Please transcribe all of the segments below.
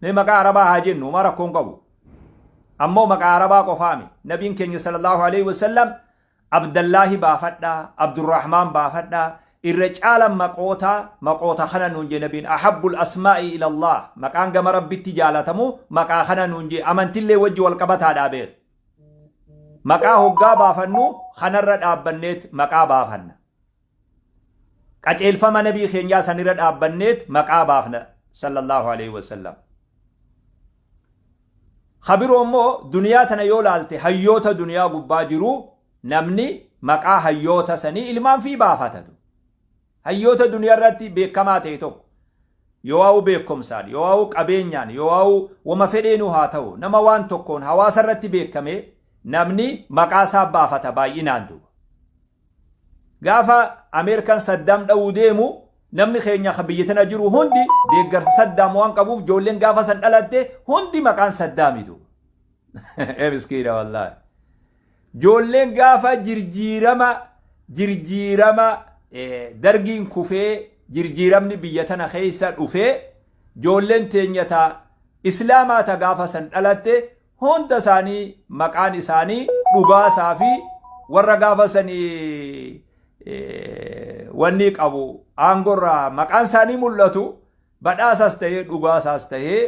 Mee maqaa Arabaa haa jennu, homaa rakkoo hin qabu. Ammoo maqaa Arabaa qofaami. Nabiin keenya sallallahu alaihi wasallam Abdallaahi baafadhaa, Abdurrahmaan baafadhaa, irra caalan maqoota maqoota kana nuun jee nabiin ahabbul asmaa'i ila Allah maqaan gama Rabbitti jaalatamu maqaa kana nuun jee amantillee wajji wal qabataadhaa beek. Maqaa hoggaa baafannu kanarra dhaabbanneet maqaa baafanna. Qaceelfama nabii keenyaa sanirra dhaabbanneet maqaa baafna sallallahu alaihi wasallam. Ka biroo immoo duniyaa tana yoo laalte hayyoota duniyaa gubbaa jiru namni maqaa hayyoota sanii ilmaan fi baafatatu. Hayyoota duniyaa irratti beekamaa ta'e tokko yoo waa'u beekumsaan, yoo waa'u qabeenyaan, yoo waa'u wama fedheenuu haa ta'u nama waan tokkoon hawaasa irratti beekame namni maqaa isaa baafata baay'inaan duuba. Gaafa Ameerikaan Saddaam dha'uu deemu namni keenya kan biyya tana jiru hundi deeggarsa Saddaam waan qabuuf ijoolleen gaafa san dhalatte hundi maqaan Saddaami duuba. Ee miskiina wallaahi. Ijoolleen gaafa jirjiirama jirjiirama dargiin kufee jirjiiramni biyya tana keessa dhufee ijoolleen teenya ta Islaamaa ta gaafa san dhalatte Hunda isaanii maqaan isaanii Dhugaasaa fi warra gaafa sanii wanni qabu aangorraa maqaan isaanii mul'atu Badhaasas ta'ee Dhugaasaas ta'ee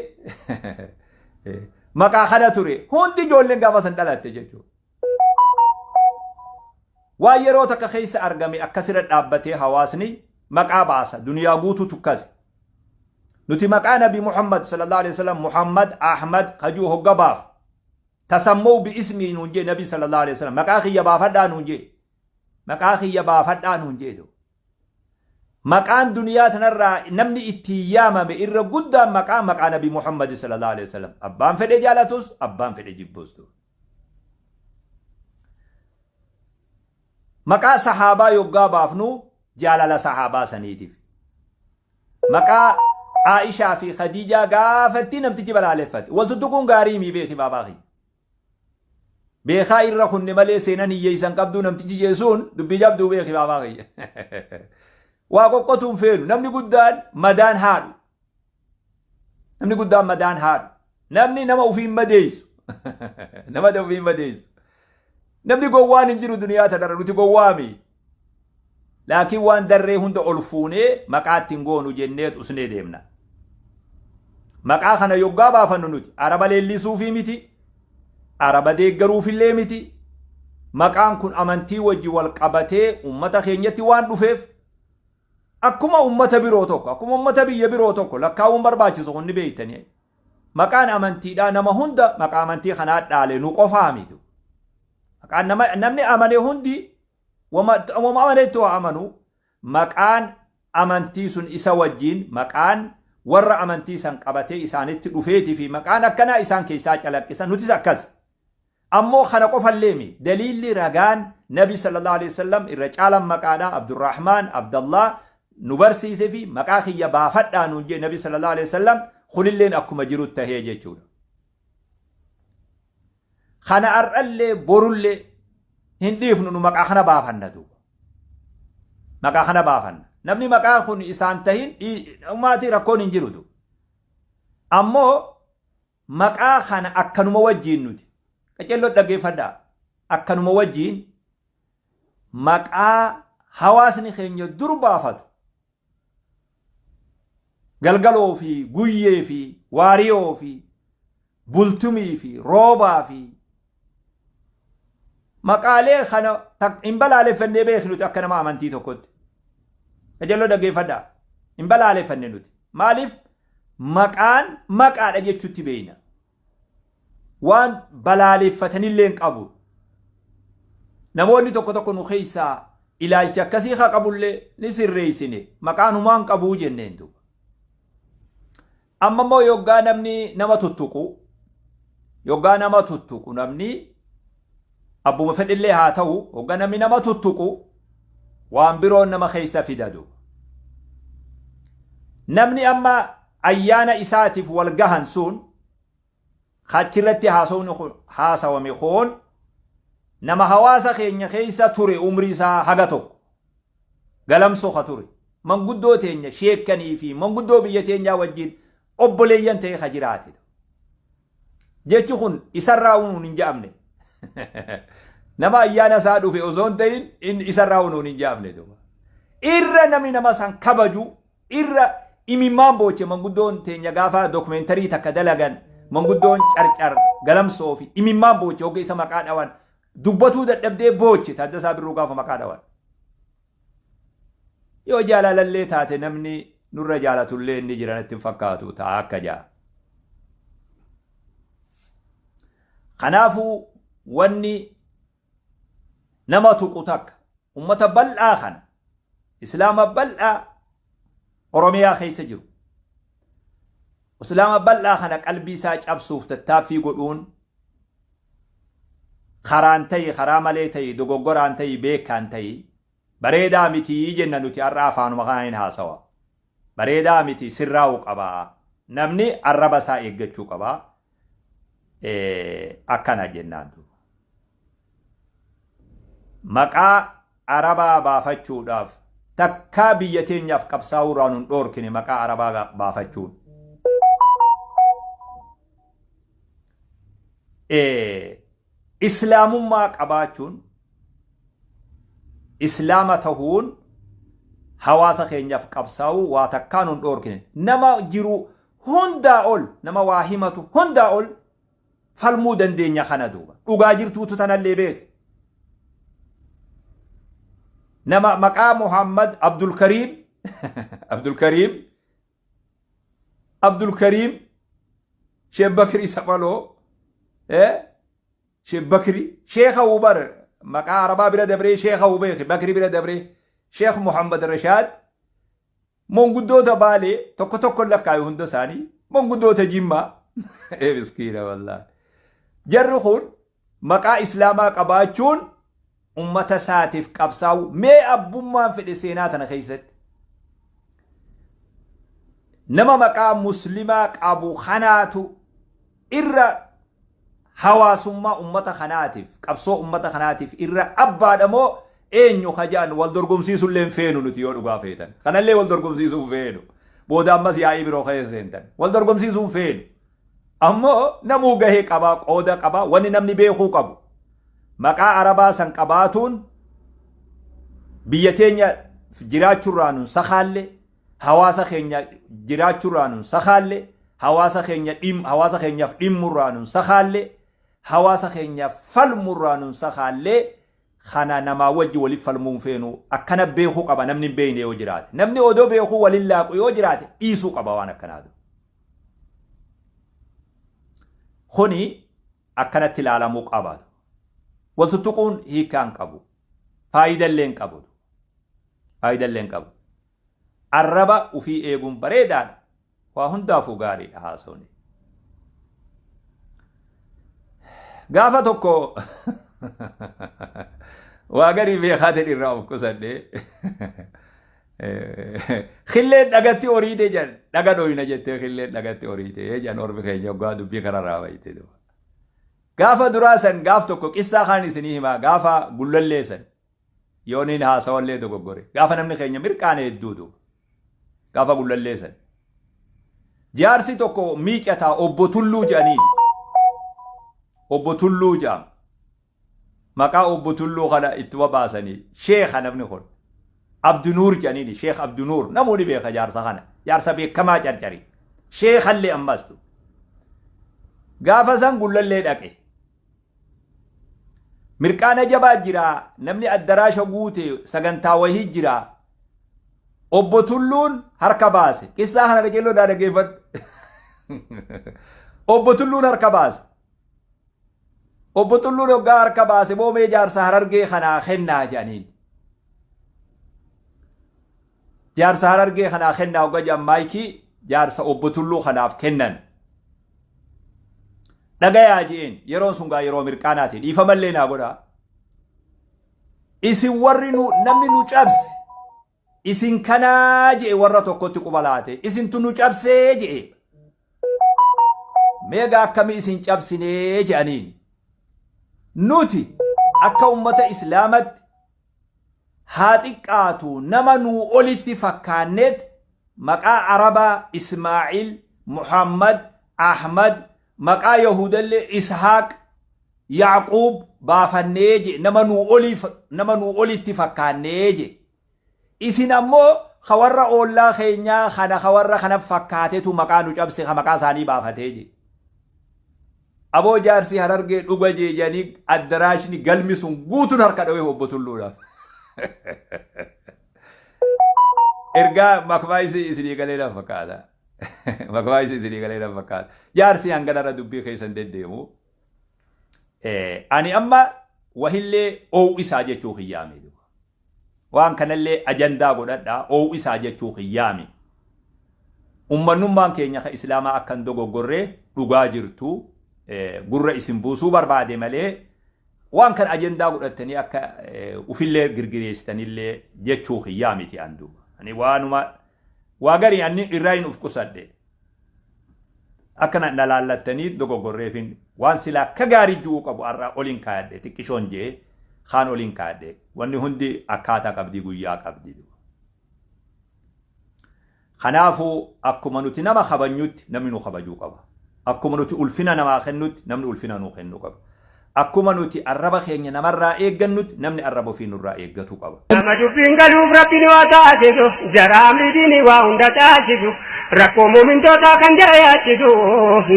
maqaa kana ture. Hundi ijoolleen gaafa san dhalatte jechuudha. Waan yeroo takka keessa argame akkasirra dhaabbatee hawaasni maqaa baasa. Duniyaa guutuu tukkase. Nuti maqaa Nabi Muhammad sallallahu alaihi wasallam Muhammad Ahmad kajuu hogga baaf. Tasammuu bi ismii nuun jee Nabi sallallahu alaihi wasallam maqaa kiyya baafadhaa nuun jee. Maqaa kiyya baafadhaa nuun jee. Maqaan duniyaa tanarraa namni ittiin yaamame irra guddaan maqaa maqaa Nabi Muhammad sallallahu alaihi wasallam. Abbaan fedhe jaalatus abbaan fedhe jibbus. Maqaa sahaabaa yoggaa baafnu jaalala sahaabaa saniitiif. Maqaa Aishaa fi Khadiijaa gaafatti namtichi balaaleffate. Wal tuttuquun gaarii mii beeki baabaa kiyya. Beekaa irra kunne malee seenan hiyyeessan qabduu namtichi jeesuun dubbii jabduu beeki baabaa kiyya. Waa qoqqotuun feenu namni guddaan madaan haadhu. Namni guddaan madaan haadhu. Namni nama ofiin madeessu. Nama ofiin madeessu. Namni gowwaan hin jiru duniyaa tanarra nuti gowwaami. Laakiin waan darree hunda ol fuunee maqaa ittiin goonu jennee usnee deemna. Maqaa kana yoggaa baafannu nuti araba leellisuufii miti. Araba deeggaruufillee miti. Maqaan kun amantii wajji wal qabatee uummata keenyatti waan dhufeef Akkuma ummata biroo tokko, akkuma ummata biyya biroo tokko lakkaa'uun barbaachisu kun ni beektanii. Maqaan amantiidhaa nama hunda maqaa amantii kanaa dhaale nu qofaa miti. Maqaan nama namni amane hundi wama wama amanetti waa amanu maqaan amantii sun isa wajjin maqaan warra amantii san qabatee isaanitti dhufeetii fi maqaan akkanaa isaan keessaa calaqqisan nutis akkas. Ammoo kana qofallee mi daliilli ragaan Nabi sallallahu alaihi wasallam irra caalan maqaadha Abdurrahmaan Abdallah nu barsiise fi maqaa kiyya baafadhaa nuun jee Nabi sallallahu alaihi wasallam kunilleen akkuma jiru tahee jechuudha. Kana har'allee borullee hin dhiifnu nu maqaa kana baafanna duuba. Maqaa kana baafanna. Namni maqaa kun isaan tahin dhumaatii rakkoon hin jiru duuba. Ammoo Maqaa kana akkanuma wajjiin nuti. Qaceelloo dhaggeeffadhaa. Akkanuma wajjiin maqaa hawaasni keenya dur baafatu galgaloo fi guyyee fi waariyoo fi bultumii fi roobaa fi maqaalee kana hin balaaleffannee beeknu nuti akka nama amantii tokkotti. Qaceelloo dhaggeeffadhaa. Hin balaaleffanne nuti. Maaliif maqaan maqaadha jechutti beeyna. Waan balaaleffatanillee hin qabu. Namoonni tokko tokko nu keessaa ilaalcha akkasii haa qabullee ni sirreessine maqaan humaa hin qabuu jenneen duuba. Amma immoo yoggaa namni nama tuttuqu yoggaa nama tuttuqu namni abbuma fedhillee haa ta'u yoggaa namni nama tuttuqu waan biroon nama keessa fida duuba. Namni amma ayyaana isaatiif wal gahan sun achirratti haasawni kun haasawame kun nama hawaasa keenya keessa ture umrii isaa haga tokko galamsoo ka ture manguddoo teenya sheekkanii fi manguddoo biyya teenyaa wajjin Obboleeyyan ta'ee ka jiraate. Jechi kun isarraa unuun hin ja'amne. Nama ayyaana isaa dhufe osoo hin ta'in inni isarraa unuun hin ja'amne. Irra namni nama san kabaju irra imimmaan booche. Manguddoon teenya gaafa dokumentarii takka dalagan, manguddoon Carcar Galamsoo fi imimmaan booche. Hogga isa maqaa dhawan dubbatuu dadhabdee booche. Taaddasaa Birruu gaafa maqaa dhawan. Yoo jaalalallee taate, namni nurra jaalatullee inni jira natti hin fakkaatu ta'a akka jaa. Kanaafuu wanni nama tuqu takka ummata bal'aa kana, Islaama bal'aa Oromiyaa keessa jiru, Islaama bal'aa kana qalbii isaa cabsuuf tattaaffii godhuun karaan ta'i, karaa malee ta'i, dogoggoraan ta'i, beekaan ta'i, bareedaa mitii jenna. Nuti har'a afaanuma kanaan hin haasawa. Bareedaa miti, sirraa'uu qabaa. Namni arraba isaa eeggachuu qabaa. Akkana jennaan duuba. Maqaa Arabaa baafachuudhaaf takkaa biyya teenyaaf qabsaa'uu irraa nun dhoorkine maqaa Arabaa baafachuun. Islaamummaa qabaachuun, Islaama tahuun, hawaasa keenyaaf qabsaa'uu waa takkaa nun dhoorkine. Nama jiru hundaa ol, nama waa himatu hundaa ol falmuu dandeenya kana duuba. Dhugaa jirtuutu tanallee beeku. Nama maqaa Muhammad Abdulkariim Abdulkariim Abdulkariim Sheekh Bakrii Saphaloo, Sheekh Bakri Sheekha Ubar maqaa Arabaa bira dabree Sheekha Ubeeki Bakri bira dabree Sheekh Muhammad Rashaad, monguddoota Baalee tokko tokko lakkaayu, hunda isaanii, monguddoota Jimmaa, ee miskiina wallaahi, jarri kun maqaa Islaamaa qabaachuun ummata isaatiif qabsaa'u mee abbummaan fedhe seenaa tana keessatti nama maqaa Muslimaa qabu kanaatu irra hawaasummaa ummata kanaatiif, qabsoo ummata kanaatiif irra abbaadha moo eenyu kajaan wal dorgomsiisullee hin feenu nuti. Yoo dhugaa feetan kanallee wal dorgomsiisuu hin feenu. Booda ammas yaa'ii biroo keessa seentan. Wal dorgomsiisuu hin feenu. Ammoo namuu gahee qabaa, qooda qabaa. Wanni namni beekuu qabu, maqaa Arabaa san qabaatuun biyya teenya jiraachuurraa nun sakaalle, hawaasa keenya jiraachuurraa nun sakaalle, hawaasa keenya dhim hawaasa keenyaaf dhimmurraa nun sakaalle, hawaasa keenyaaf falmurraa nun sakaalle. Kana namaa wajji waliif falmuun feenu. Akkana beekuu qaba namni hin beekne yoo jiraate. Namni odoo beekuu walin laaqu yoo jiraate dhiisuu qaba waan akkanaatu. Kuni akkanatti ilaalamuu qaba. Wal tuttuquun hiikkaa hin qabu, faayidallee hin qabu, faayidallee hin qabu. Arraba ufii eeguun bareedaadha. Waa hundaafuu gaariidha haasawni. Gaafa tokko waa garii beekaa ta'e irraa of qusadhe. Killeen dhagatti horiite jedhan, dhaga dhoyna jettee killeen dhagatti horiite jedhan ormi keenya hoggaa dubbii kanarraa wayite. Gaafa duraa san, gaaf tokko qissaa kaan isinii himaa, gaafa Gullallee san yooniin haasawallee dogoggore, gaafa namni keenya mirqaane hedduu duuba. Gaafa Gullallee san jaarsi tokko miicataa Obbo Tulluu jedhaniin, Obbo Tulluu jedhama. Maqaa Obbo Tulluu kana ittuma baasanii. Sheekha namni kun, Abdinuur jedhaniini, Sheekh Abdinuur. Namoonni beeka jaarsa kana, jaarsa beekamaa Carcari, sheekhallee ammas. Gaafa san Gullallee dhaqe. Mirqaana jabaa jira, namni addaraasha guute, sagantaa wahii jira. Obbo Tulluun harka baase. Qissaa kana qajeelloo daa dhaggeeffadhu. Obbo Tulluun harka baase. Obbo Tulluun hoggaa harka baase, boomee jaarsa Harargee kanaa kennaa jedhaniin. Jaarsa Harargee kanaa kennaa hoggaa jedhan, maayikii jaarsa Obbo Tulluu kanaaf kennan. Dhagayaa je'een. Yeroon sun gaa yeroo mirqaanaati, dhiifamallee naa godhaa. Isin warri nu namni nu cabse isin kanaa je'e, warra tokkotti quba laate, isintu nu cabsee je'e. Meegaa akkamii isin cabsinee je'aniin. Nuti akka ummata Islaamatti haa xiqqaatu nama nuu olitti fakkaanneet maqaa Arabaa Ismaa'il Muhammad, Ahmad, maqaa Yahudallee Ishaaq, Yaaquub baafannee je, nama nuu olii nama nuu olitti fakkaannee je. Isin ammoo ka warra oollaa keenyaa kana ka warra kana fakkaatetu maqaa nu cabse, ka maqaa isaanii baafatee je. Aboo, jaarsi Harargee dhuga jeejanii addaraashni galmi sun guutuun harka dhawee Obbo Tulluudhaaf. Ergaa makmaayisi isinii galee na fakkaata. Makmaayisi isinii galee na fakkaata. Jaarsi hanganarra dubbii keessan deddeemu. Ani amma wahillee oowisaa jechuu kiyyaami. Waan kanallee ajandaa godhadhaa, oowisaa jechuu kiyyaami. Ummannummaan keenya ka Islaamaa akka hin dogoggorree dhugaa jirtu gurra isin buusuu barbaade malee, waan kana ajandaa godhattanii akka ufillee girgireessitanillee jechuu kiyyaa miti an duuba. Ani waanuma waa garii anni irraa hin uf qusadhe. Akka na laallattanii dogoggorreefin waan silaa akka gaarii ji'uu qabu har'a oliin kaayadhe, xiqqishoon jee kaan oliin kaayadhe. Wanni hundi akkaataa qabdii, guyyaa qabdi. Kanaafuu akkuma nuti nama kabanyutti namni nu kabajuu qaba. Akkuma nuti ulfina namaa kennutti namni ulfina nuu kennuu qaba. Akkuma nuti arraba keenya namarraa eeggannutti namni arraba ofii nurraa eeggatu qaba. Nama dubbiin galuuf Rabbi nu haa taasisu, jara amriitiin waa hunda taasisu, rakkoo muumintootaa kan jara yaachisu,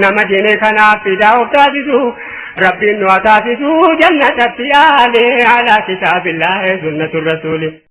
nama diinee kanaaf fidaa of taasisu, Rabbiin nu haa taasisu, jannatatti yaalee alaa kitaabillaahi sunnatu rasuuli.